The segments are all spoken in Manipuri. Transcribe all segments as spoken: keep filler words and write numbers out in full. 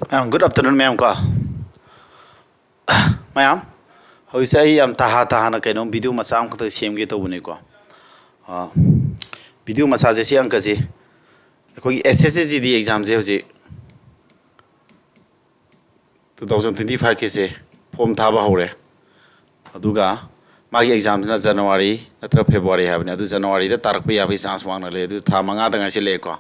ꯃꯌꯥꯝ, good afternoon, ꯃꯌꯥꯝ ꯀꯣ꯫ ꯃꯌꯥꯝ, ꯍꯧꯖꯤꯛꯁꯦ ꯑꯩ ꯌꯥꯝ ꯇꯍꯥ ꯇꯍꯥꯅ ꯀꯩꯅꯣꯝ video ꯃꯆꯥ ꯑꯃꯈꯛꯇ ꯁꯦꯝꯒꯦ ꯇꯧꯕꯅꯤꯀꯣ꯫ ꯑꯥ, video ꯃꯆꯥꯁꯦ ꯁꯤ ꯑꯪꯀꯁꯤ, ꯑꯩꯈꯣꯏꯒꯤ S S C G D examꯁꯦ ꯍꯧꯖꯤꯛ two thousand twenty fiveꯀꯤꯁꯦ form ꯊꯥꯕ ꯍꯧꯔꯦ꯫ ꯑꯗꯨꯒ ꯃꯥꯒꯤ examꯁꯤꯅ January ꯅꯠꯇ꯭ꯔꯒ February ꯍꯥꯏꯕꯅꯤ꯫ ꯑꯗꯨ Januaryꯗ ꯇꯥꯔꯛꯄ ꯌꯥꯕꯒꯤ chance ꯋꯥꯡꯅ ꯂꯩ꯫ ꯑꯗꯨ ꯊꯥ ꯃꯉꯥꯗ ꯉꯥꯏꯁꯤꯜꯂꯛꯑꯦꯀꯣ꯫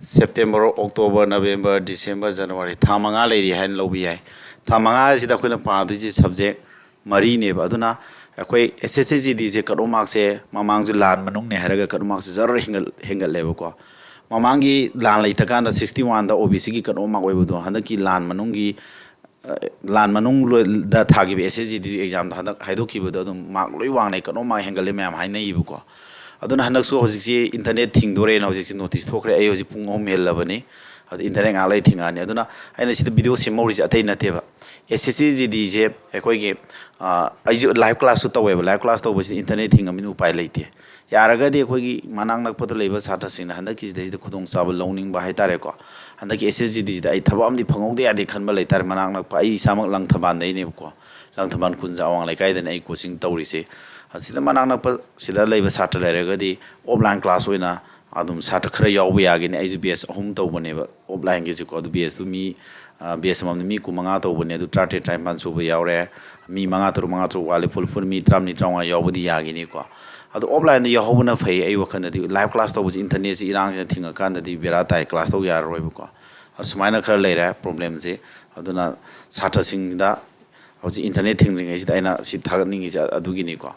September, October, November, December, January, ꯊꯥ ꯃꯉꯥ ꯂꯩꯔꯤ ꯍꯥꯏꯅ ꯂꯧꯕ ꯌꯥꯏ꯫ ꯊꯥ ꯃꯉꯥꯁꯤꯗ ꯑꯩꯈꯣꯏꯅ ꯄꯥꯗꯣꯏꯁꯦ subject ꯃꯔꯤꯅꯦꯕ꯫ ꯑꯗꯨꯅ ꯑꯩꯈꯣꯏ S S C G Dꯁꯦ cut off markꯁꯦ ꯃꯃꯥꯡꯁꯨ ꯂꯥꯟ ꯃꯅꯨꯡꯅꯦ ꯍꯥꯏꯔꯒ cut off markꯁꯦ ꯖꯔ ꯍꯦꯟꯒꯠ-, ꯍꯦꯟꯒꯠꯂꯦꯕꯀꯣ꯫ ꯃꯃꯥꯡꯒꯤ ꯂꯥꯟ ꯂꯩꯇꯀꯥꯟꯗ sixty oneꯗ OBCꯒꯤ cut off mark ꯑꯣꯏꯕꯗꯣ, ꯍꯟꯗꯛꯀꯤ ꯂꯥꯟ ꯃꯅꯨꯡꯒꯤ, ꯑ, ꯂꯥꯟ ꯃꯅꯨꯡꯗ ꯊꯥꯈꯤꯕ S S C G D examꯗ ꯍꯟꯗꯛ ꯍꯥꯏꯗꯣꯛꯈꯤꯕꯗꯣ ꯑꯗꯨꯝ mark ꯂꯣꯏ ꯋꯥꯡꯅꯩ, cut off mark ꯍꯦꯟꯒꯠꯂꯦ ꯃꯌꯥꯝ ꯍꯥꯏꯅꯩꯌꯦꯕꯀꯣ꯫ ꯑꯗꯨꯅ ꯍꯟꯗꯛꯁꯨ ꯍꯧꯖꯤꯛꯁꯤ internet ꯊꯤꯡꯗꯣꯔꯦꯅ ꯍꯧꯖꯤꯛꯁꯤ notice ꯊꯣꯛꯈ꯭ꯔꯦ꯫ ꯑꯩ ꯍꯧꯖꯤꯛ ꯄꯨꯡ ꯑꯍꯨꯝ ꯍꯦꯜꯂꯕꯅꯤ꯫ ꯑꯗꯨ internet ꯉꯥꯏꯍꯥꯛ ꯂꯩ ꯊꯤꯡꯉꯛꯑꯅꯤ꯫ ꯑꯗꯨꯅ ꯑꯩꯅ ꯁꯤꯗ video ꯁꯦꯝꯍꯧꯔꯤꯁꯦ ꯑꯇꯩ ꯅꯠꯇꯦꯕ꯫ S S C G Dꯁꯦ ꯑꯩꯈꯣꯏꯒꯤ, ꯑ, ꯑꯩꯁꯨ live classꯁꯨ ꯇꯧꯋꯦꯕ꯫ Live class ꯇꯧꯕꯁꯤꯗ internet ꯊꯤꯡꯉꯃꯤꯅ ꯎꯄꯥꯏ ꯂꯩꯇꯦ꯫ ꯌꯥꯔꯒꯗꯤ ꯑꯩꯈꯣꯏꯒꯤ ꯃꯅꯥꯛ ꯅꯛꯄꯗ ꯂꯩꯕ ꯁꯥꯇ꯭ꯔꯁꯤꯡꯅ ꯍꯟꯗꯛꯀꯤꯁꯤꯗꯩꯁꯤꯗ ꯈꯨꯗꯣꯡꯆꯥꯕ ꯂꯧꯅꯤꯡꯕ ꯍꯥꯏꯇꯥꯔꯦꯀꯣ꯫ ꯍꯟꯗꯛꯀꯤ S S G Dꯁꯤꯗ ꯑꯩ ꯊꯕꯛ ꯑꯃꯗꯤ ꯐꯪꯍꯧꯗ ꯌꯥꯗꯦ ꯈꯟꯕ ꯂꯩꯇꯥꯔꯦ, ꯃꯅꯥꯛ ꯅꯛꯄ, ꯑꯩ ꯏꯁꯥꯃꯛ ꯂꯪꯊꯕꯥꯜꯗꯩꯅꯦꯕꯀꯣ꯫ ꯂꯪꯊꯕꯥꯜ ꯈꯨꯟꯖꯥ ꯑꯋꯥꯡ ꯂꯩꯀꯥꯏꯗꯅ ꯑꯩ coaching ꯇꯧꯔꯤꯁꯦ꯫ ꯑꯁꯤꯗ ꯃꯅꯥꯛ ꯅꯛꯄ ꯁꯤꯗ ꯂꯩꯕ ꯁꯥꯇ꯭ꯔ ꯂꯩꯔꯒꯗꯤ offline class ꯑꯣꯏꯅ ꯑꯗꯨꯝ ꯁꯥꯇ꯭ꯔ ꯈꯔ ꯌꯥꯎꯕ ꯌꯥꯒꯅꯤ꯫ ꯑꯩꯁꯨ batch ꯑꯍꯨꯝ ꯇꯧꯕꯅꯦꯕ offlineꯒꯤꯁꯦꯀꯣ꯫ ꯑꯗꯨ batchꯇꯨ ꯃꯤ, ꯑ, batch ꯑꯃꯃꯝꯗ ꯃꯤ ꯀꯨꯟꯃꯉꯥ ꯇꯧꯕꯅꯦ꯫ ꯑꯗꯨ ꯇꯔꯥꯇꯔꯦꯠ, ꯇꯔꯥꯅꯤꯄꯥꯟ ꯁꯨꯕ ꯌꯥꯎꯔꯦ꯫ ꯃꯤ ꯃꯉꯥ ꯇꯔꯨꯛ, ꯃꯉꯥ ꯇꯔꯨꯛ ꯋꯥꯠꯂꯤ꯫ ꯐꯨꯜ, ꯐꯨꯜ ꯃꯤ ꯇꯔꯥꯃꯔꯤ, ꯇꯔꯥꯃꯉꯥ ꯌꯥꯎꯕꯗꯤ ꯌꯥꯒꯤꯅꯤꯀꯣ꯫ ꯑꯗꯣ offlineꯗ ꯌꯥꯎꯍꯧꯕꯅ ꯐꯩ꯫ ꯑꯩ ꯋꯥꯈꯜꯗꯗꯤ live class ꯇꯧꯕꯁꯤ internetꯁꯤ ꯏꯔꯥꯡꯁꯤꯅ ꯊꯤꯡꯉꯀꯥꯟꯗꯗꯤ ꯕꯦꯔꯥ ꯇꯥꯏ, class ꯇꯧ ꯌꯥꯔꯔꯣꯏꯕꯀꯣ꯫ ꯑꯗꯨ ꯁꯨꯃꯥꯏꯅ ꯈꯔ ꯂꯩꯔꯦ problemꯁꯦ꯫ ꯑꯗꯨꯅ ꯁꯥꯇ꯭ꯔꯁꯤꯡꯗ ꯍꯧꯖꯤꯛ internet ꯊꯤꯡꯗ꯭ꯔꯤꯉꯩꯁꯤꯗ ꯑꯩꯅ ꯁꯤ ꯊꯥꯒꯠꯅꯤꯡꯉꯤꯁꯦ ꯑꯗꯨꯒꯤꯅꯤꯀꯣ꯫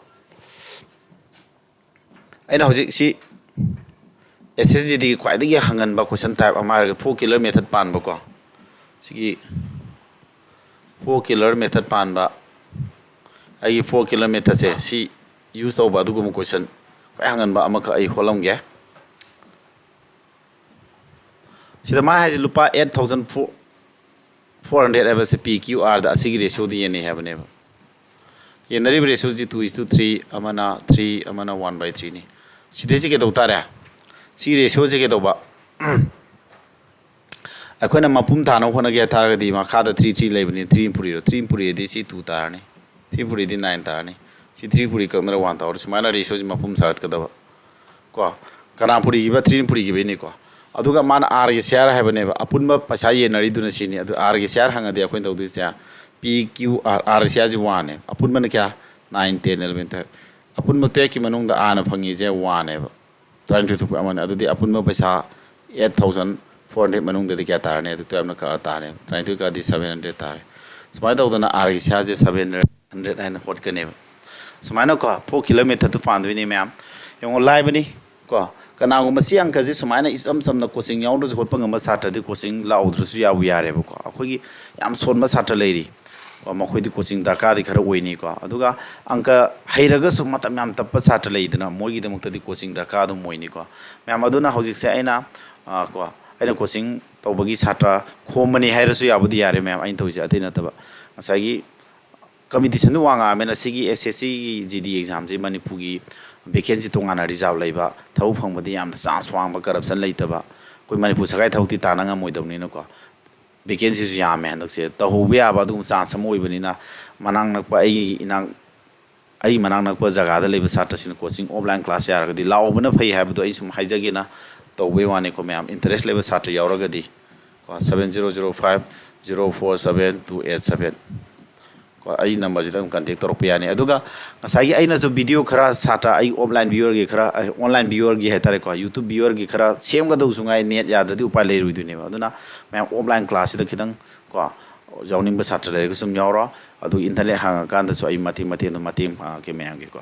ꯑꯩꯅ ꯍꯧꯖꯤꯛ ꯁꯤ S S G Dꯒꯤ ꯈ꯭ꯋꯥꯏꯗꯒꯤ ꯍꯪꯒꯟꯕ question type ꯑꯃ ꯍꯥꯏꯔꯒ four killer method ꯄꯥꯟꯕꯀꯣ꯫ ꯁꯤꯒꯤ four killer method ꯄꯥꯟꯕ, ꯑꯩꯒꯤ four killer methodꯁꯦ ꯁꯤ use ꯇꯧꯕ ꯑꯗꯨꯒꯨꯝꯕ question ꯈ꯭ꯋꯥꯏ ꯍꯪꯒꯟꯕ ꯑꯃꯈꯛ ꯑꯩ ꯍꯣꯠꯂꯝꯒꯦ꯫ ꯁꯤꯗ ꯃꯥꯅ ꯍꯥꯏꯁꯦ ꯂꯨꯄꯥ eight thousand four hundred ꯍꯥꯏꯕꯁꯦ P Q Rꯗ ꯑꯁꯤꯒꯤ ratioꯗ ꯌꯦꯟꯅꯩ ꯍꯥꯏꯕꯅꯦꯕ꯫ ꯌꯦꯟꯅꯔꯤꯕ ratioꯁꯤ two is to three, ꯑꯃꯅ three, ꯑꯃꯅ one by threeꯅꯤ꯫ ꯁꯤꯗꯩꯁꯤ ꯀꯩꯗꯧ ꯇꯥꯔꯦ? ꯁꯤ ratioꯁꯤ ꯀꯩꯗꯧꯕ? ꯑꯩꯈꯣꯏꯅ ꯃꯄꯨꯝ ꯊꯥꯅꯕ ꯍꯣꯠꯅꯒꯦ ꯍꯥꯏ ꯇꯥꯔꯒꯗꯤ, ꯃꯈꯥꯗ three three ꯂꯩꯕꯅꯤ, three ꯑꯃ ꯄꯨꯔꯤꯔꯣ, three ꯑꯃ ꯄꯨꯔꯤꯗꯤ ꯁꯤ two ꯇꯥꯔꯅꯤ, three ꯄꯨꯔꯤꯗꯤ nine ꯇꯥꯔꯅꯤ, ꯁꯤ three ꯄꯨꯔꯤ ꯀꯛꯅꯔ one ꯇꯥꯔꯅꯤ꯫ ꯁꯨꯃꯥꯏꯅ ratioꯁꯤ ꯃꯄꯨꯝ ꯁꯥꯒꯠꯀꯗꯕ ꯀꯣ꯫ ꯀꯅꯥ ꯄꯨꯔꯤꯈꯤꯕ? Three ꯄꯨꯔꯤꯈꯤꯕꯩꯅꯤꯀꯣ꯫ ꯑꯗꯨꯒ ꯃꯥꯅ Rꯒꯤ share ꯍꯥꯏꯕꯅꯦꯕ, ꯑꯄꯨꯟꯕ ꯄꯩꯁꯥ ꯌꯦꯟꯅꯔꯤꯗꯨꯅ ꯁꯤꯅꯤ꯫ ꯑꯗꯨ Rꯒꯤ share ꯍꯪꯉꯗꯤ ꯑꯩꯈꯣꯏꯅ ꯇꯧꯗꯣꯏꯁꯦ P Q R, Rꯒꯤ shareꯁꯤ oneꯅꯦ, ꯑꯄꯨꯟꯕꯅ ꯀꯌꯥ? Nine, ten, eleven, twelve꯫ ꯑꯄꯨꯟꯕ twelveꯀꯤ ꯃꯅꯨꯡꯗ Rꯅ ꯐꯪꯉꯤꯁꯦ oneꯅꯦꯕ꯫ ꯇꯔꯥꯅꯤꯊꯣꯏ ꯊꯣꯛꯄ ꯑꯃꯅꯤ꯫ ꯑꯗꯨꯗꯤ ꯑꯄꯨꯟꯕ ꯄꯩꯁꯥ eight thousand four hundred ꯃꯅꯨꯡꯗꯗꯤ ꯀꯌꯥ ꯇꯥꯔꯅꯤ? ꯑꯗꯨ twelveꯅ ꯀꯛꯑ ꯇꯥꯔꯦ꯫ ꯇꯔꯥꯅꯤꯊꯣꯏ ꯀꯛꯑꯗꯤ seven hundred ꯇꯥꯔꯦ꯫ ꯁꯨꯃꯥꯏꯅ ꯇꯧꯗꯅ Rꯒꯤ shareꯁꯦ seven hundred, hundred ꯍꯥꯏꯅ ꯍꯣꯠꯀꯅꯦꯕ꯫ ꯁꯨꯃꯥꯏꯅꯀꯣ, four ꯀꯤꯂꯣꯃꯤꯇꯔꯗꯨ ꯄꯥꯟꯗꯣꯏꯅꯤ ꯃꯌꯥꯝ꯫ ꯌꯦꯡꯉꯣ, ꯂꯥꯏꯕꯅꯤ ꯀꯣ꯫ ꯀꯅꯥꯒꯨꯝꯕ ꯁꯤ ꯑꯪꯀꯁꯦ ꯁꯨꯃꯥꯏꯅ ꯏꯆꯝ ꯆꯝꯅ coaching ꯌꯥꯎꯗ꯭ꯔꯁꯨ ꯍꯣꯠꯄ ꯉꯝꯕ ꯁꯥꯇ꯭ꯔꯗꯤ coaching ꯂꯥꯛꯎꯗ꯭ꯔꯁꯨ ꯌꯥꯕꯨ ꯌꯥꯔꯦꯕꯀꯣ꯫ ꯑꯩꯈꯣꯏꯒꯤ ꯌꯥꯝ ꯁꯣꯟꯕ ꯁꯥꯇ꯭ꯔ ꯂꯩꯔꯤ ꯀꯣ, ꯃꯈꯣꯏꯗꯤ coaching ꯗꯔꯀꯥꯔꯗꯤ ꯈꯔ ꯑꯣꯏꯅꯤꯀꯣ꯫ ꯑꯗꯨꯒ ꯑꯪꯀ ꯍꯩꯔꯒꯁꯨ ꯃꯇꯝ ꯌꯥꯝ ꯇꯞꯄ ꯁꯥꯇ꯭ꯔ ꯂꯩꯗꯅ, ꯃꯣꯏꯒꯤꯗꯃꯛꯇꯗꯤ coaching ꯗꯔꯀꯥꯔ ꯑꯗꯨꯝ ꯑꯣꯏꯅꯤꯀꯣ꯫ ꯃꯌꯥꯝ, ꯑꯗꯨꯅ ꯍꯧꯖꯤꯛꯁꯦ ꯑꯩꯅ, ꯑ, ꯀꯣ, ꯑꯩꯅ coaching ꯇꯧꯕꯒꯤ ꯁꯥꯇ꯭ꯔ ꯈꯣꯝꯕꯅꯤ ꯍꯥꯏꯔꯁꯨ ꯌꯥꯕꯨꯗꯤ ꯌꯥꯔꯦ ꯃꯌꯥꯝ, ꯑꯩꯅ ꯇꯧꯔꯤꯁꯦ ꯑꯇꯩ ꯅꯠꯇꯕ꯫ ꯉꯁꯥꯏꯒꯤ competitionꯗꯨ ꯋꯥꯡꯉꯛꯑꯕꯅꯤꯅ ꯁꯤꯒꯤ S S Cꯒꯤ G D examꯁꯤ ꯃꯅꯤꯄꯨꯔꯒꯤ vacancy ꯇꯣꯉꯥꯟꯅ reserve ꯂꯩꯕ, ꯊꯕꯛ ꯐꯪꯕꯗꯤ ꯌꯥꯝꯅ chance ꯋꯥꯡꯕ, corruption ꯂꯩꯇꯕ, ꯑꯩꯈꯣꯏ ꯃꯅꯤꯄꯨꯔ ꯁꯔꯀꯥꯔꯒꯤ ꯊꯕꯛꯇꯤ ꯇꯥꯟꯅ ꯉꯝꯃꯣꯏꯗꯕꯅꯤꯅꯀꯣ꯫ Vacancyꯁꯨ ꯌꯥꯝꯃꯦ ꯍꯟꯗꯛꯁꯦ, ꯇꯧꯍꯧꯕ ꯌꯥꯕ ꯑꯗꯨꯒꯨꯝꯕ chance ꯑꯃ ꯑꯣꯏꯕꯅꯤꯅ, ꯃꯅꯥꯛ ꯅꯛꯄ ꯑꯩꯒꯤ ꯏꯅꯥꯛ, ꯑꯩ ꯃꯅꯥꯛ ꯅꯛꯄ ꯖꯒꯥꯗ ꯂꯩꯕ ꯁꯥꯇ꯭ꯔꯁꯤꯡꯅ coaching offline class ꯌꯥꯔꯒꯗꯤ ꯂꯥꯛꯍꯧꯕꯅ ꯐꯩ ꯍꯥꯏꯕꯗꯣ ꯑꯩ ꯁꯨꯝ ꯍꯥꯏꯖꯒꯦꯅ ꯇꯧꯕꯩ ꯋꯥꯅꯤꯀꯣ ꯃꯌꯥꯝ꯫ Interest ꯂꯩꯕ ꯁꯥꯇ꯭ꯔ ꯌꯥꯎꯔꯒꯗꯤ ꯀꯣ, seven zero zero five zero four seven two eight seven꯫ ꯀꯣ, ꯑꯩ numberꯁꯤꯗ ꯑꯗꯨꯝ contact ꯇꯧꯔꯛꯄ ꯌꯥꯅꯤ꯫ ꯑꯗꯨꯒ ꯉꯁꯥꯏꯒꯤ ꯑꯩꯅꯁꯨ video ꯈꯔ ꯁꯥꯇ꯭ꯔ, ꯑꯩ offline viewerꯒꯤ ꯈꯔ, ꯑ, online viewerꯒꯤ ꯍꯥꯏꯇꯥꯔꯦꯀꯣ, YouTube viewerꯒꯤ ꯈꯔ ꯁꯦꯝꯒꯗꯧꯁꯨ ꯉꯥꯏ, net ꯌꯥꯗ꯭ꯔꯗꯤ ꯎꯄꯥꯏ ꯂꯩꯔꯣꯏꯗꯣꯏꯅꯦꯕ꯫ ꯑꯗꯨꯅ ꯃꯌꯥꯝ offline classꯁꯤꯗ ꯈꯤꯇꯪ ꯀꯣ, ꯌꯥꯎꯅꯤꯡꯕ ꯁꯥꯇ꯭ꯔ ꯂꯩꯔꯒꯁꯨ ꯑꯗꯨꯝ ꯌꯥꯎꯔꯣ꯫ ꯑꯗꯨ internet ꯍꯥꯡꯉꯀꯥꯟꯗꯁꯨ ꯑꯩ ꯃꯇꯦꯡ ꯃꯇꯦꯡ ꯑꯗꯨꯝ ꯃꯇꯦꯡ ꯄꯥꯡꯉꯛꯀꯦ ꯃꯌꯥꯝꯒꯤꯀꯣ꯫